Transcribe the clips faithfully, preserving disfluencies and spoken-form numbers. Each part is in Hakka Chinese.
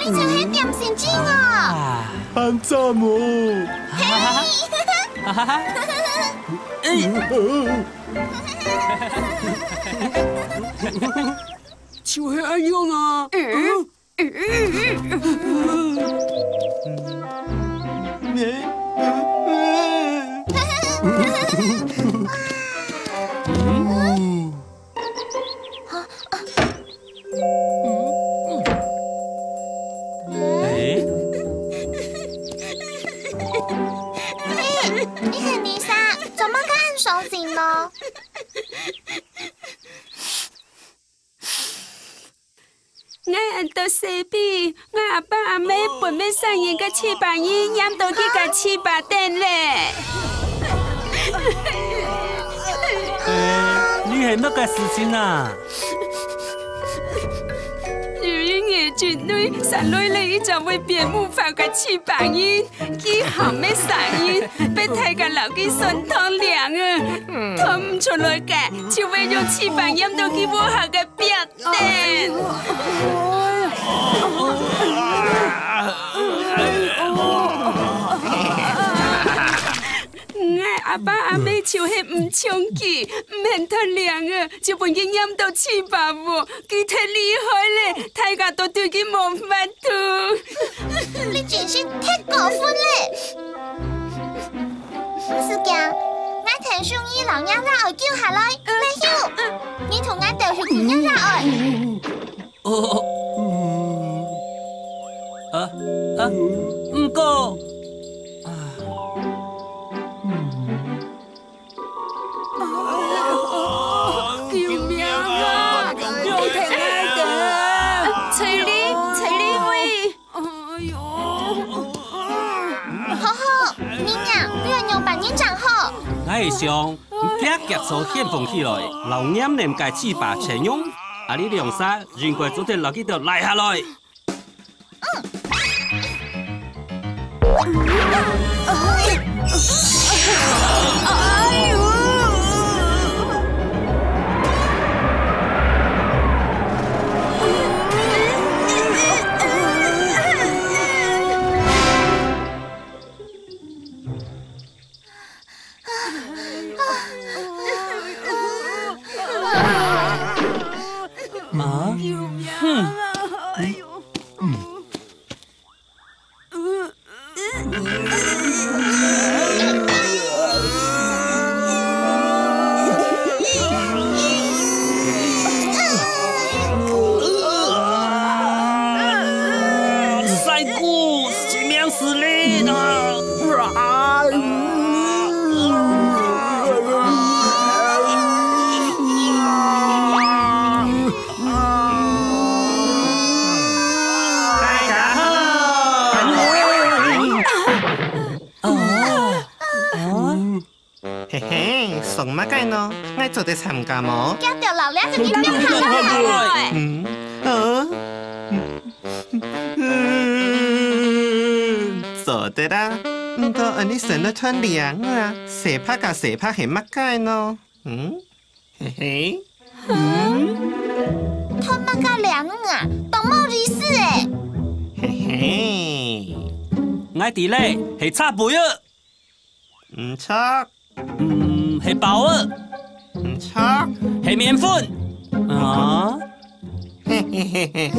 你就係點心機哦。啊，還讚哦！哈哈哈哈哈哈！哎，就係恁樣啊！嗯？哎，你係Lisa，做麼个恁傷心呢？ 𠊎恁多歲數，𠊎阿爸阿姆分乜生人个翅膀印黏到佢个翅膀頂咧。哎，你係麼个事情啊？有一日，真對生來了一隻會變魔法个翅膀印，佢行乜生人，分大家摎佢算當靚啊！ 看毋出來个，就會用翅膀黏到佢屋下个壁頂。𠊎阿爸阿姆就係毋像佢，毋肯貪靚啊，就分佢黏到翅膀無，佢忒厲害咧，大家都對佢無法度。你真是忒過分咧！ 毋使驚，𠊎𢯭手你摎若孻仔救下來。Matthew，你同𠊎兜去救若孻仔。哦，嗯，啊，啊，毋過，啊，救命啊！放忒𠊎兜！催淚，催淚水！ 哎喲！好好，你娘，你愛仰般人正好？𠊎係想，你遽遽坐旋風起來，摎黏黏个翅膀借用，啊，你兩儕應該做得摎佢兜拉下來。嗯。 啊？救命啊！哎喲！ 師姑，救命！師奶啊！ 大家好！哦，哦。嘿嘿，想麼个呢？𠊎做得參加無？遽兜摎這隻人放下來！嗯，呃，嗯，做得啊。毋過恁呢生到斷領啊，蛇拍啊蛇拍係麼个呢？嗯？ 嘿嘿。嗯？斷麼个領啊？當無意思欸！嘿嘿。𠊎知咧，係插背啊！毋著。嗯，係包啊！毋著。係麵粉！啊？嘿嘿嘿嘿嘿。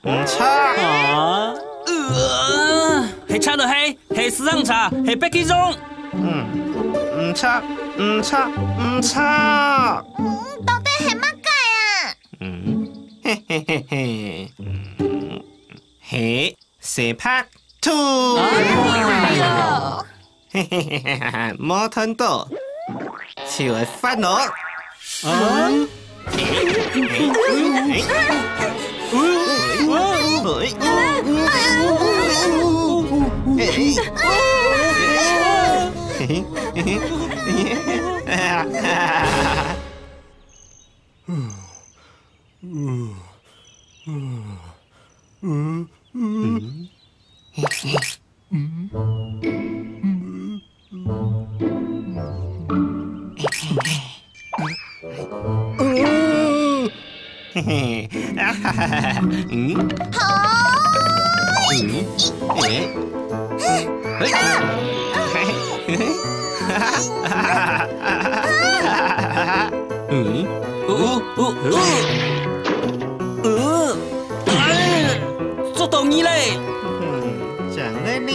毋著。啊？呃，係車就係，係自行車，係北極熊。嗯，毋著，毋著，毋著。嗯，到底係麼个啊？嗯，嘿嘿嘿嘿，嗯，係蛇拍兔。哎喲！ 無斷著，就愛發咯。啊？嗯？好！嗯，欸，嘿，嘿，嗯，哦，哦，哦，哦，哎，捉到你咧！嗯，真个了。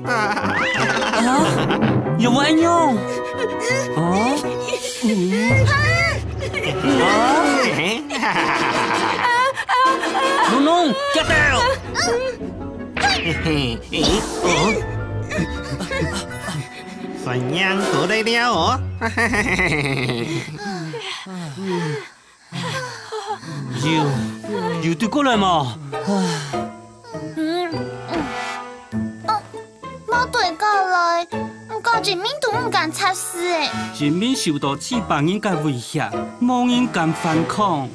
啊，有無恁樣？哦，嗯，啊，啊，龙龙，夾到！ 嘿嘿，咦，哦？算贏過來了哦。有，有對過來無？嗯，嗯。哦，無對過來，毋過人民都毋敢插手誒。人民受到刺巴人个威脅，無人敢反抗。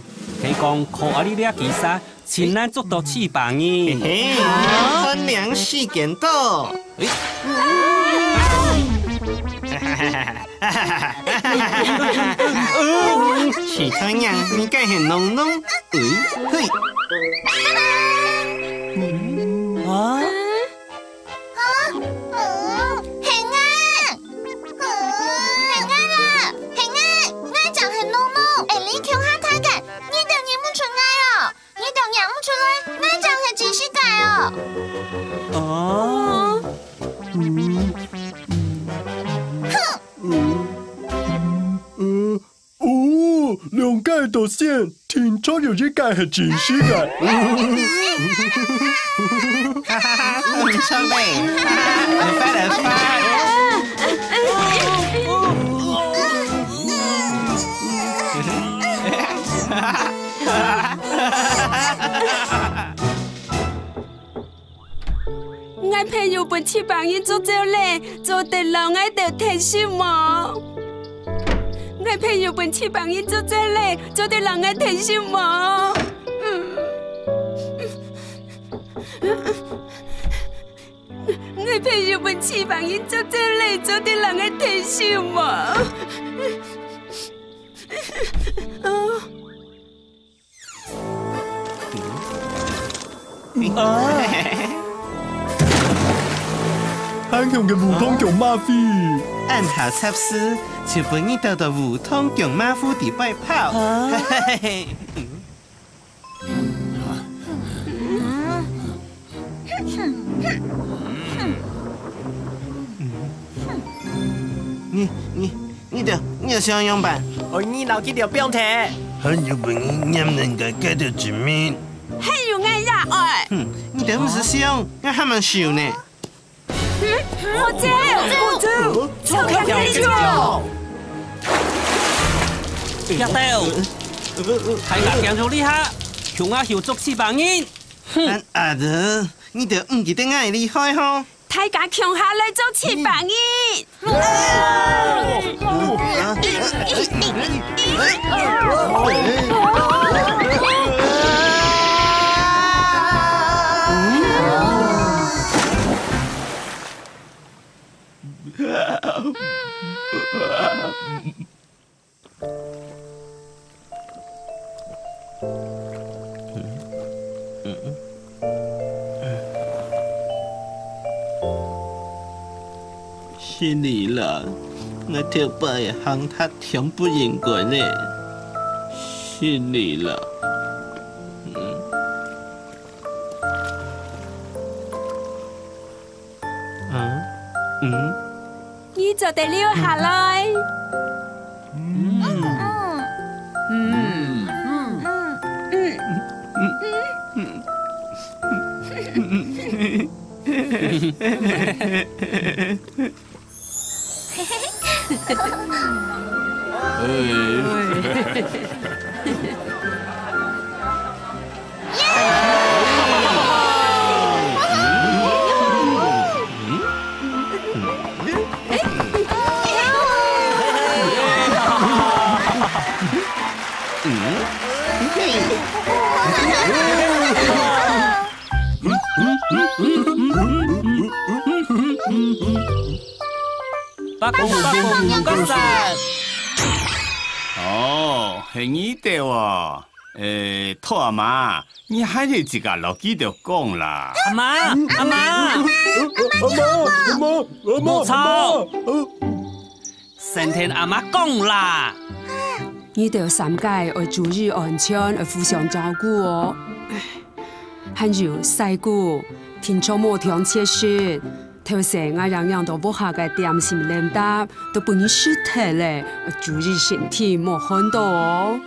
係講靠𠊎俚這支沙， 盡難捉到刺巴人。嘿嘿，啊？分兩四件到。欸。試看呀，你該係龍龍。欸，嘿。啊？啊？嗯，係𠊎。嗯，係𠊎啦，係𠊎，𠊎正係龍龍，𠊎俚共下大个，你兜認毋出𠊎哦？ 你兜認毋出來，𠊎正係真實个哦！啊？嗯，嗯，哼！嗯，嗯，哦，兩個都選，定著有一個係真實个。哈哈，毋錯咩？來發，來發！ 𠊎朋友分刺巴人捉走咧，做得摎𠊎兜𢯭手無？𠊎朋友分刺巴人捉走咧，做得摎𠊎𢯭手無？嗯。 𠊎朋友分刺巴人捉走咧，做得摎𠊎𢯭手無？啊！還強个烏糖薑馬飛！恁好插手，就分你兜到烏糖薑馬虎在背跑。啊？ 你、你、你兜、你兜想仰般？愛你摎佢兜放忒。還有分你黏等个該兜人民。還有𠊎也愛。哼，你兜毋使想，𠊎還吂輸呢。嗯，好走，好走，走，走，走。 夾到！大家行出這下，共下去捉刺巴人！哼！恁阿德，你兜毋記得𠊎厲害吼？大家共下來捉刺巴人！失禮啦，𠊎頭擺个行動忒毋應該咧。失禮啦。嗯。 啊？嗯？你做得留下來。嗯。嗯。嗯。嗯。嗯。 八公八公，毋該晒。哦，係你兜啊！呃，兔阿媽，你還係自家摎佢兜講啦。阿媽，阿媽，阿媽，阿媽，阿媽，莫吵！先聽阿媽講啦。你兜三個愛注意安全，愛互相照顧哦。還有，細姑，定著莫忒節食， 頭先𠊎仰仰到屋下个點心零嗒，都分你食忒咧，注意身體，莫寒著哦。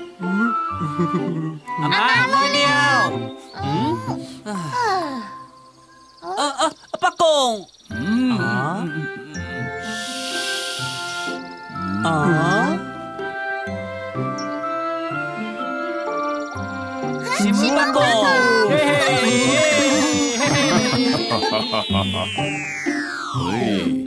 阿媽，阿媽，無聊。嗯？啊，啊，伯公。嗯。啊？啊？ 新伯公。喂，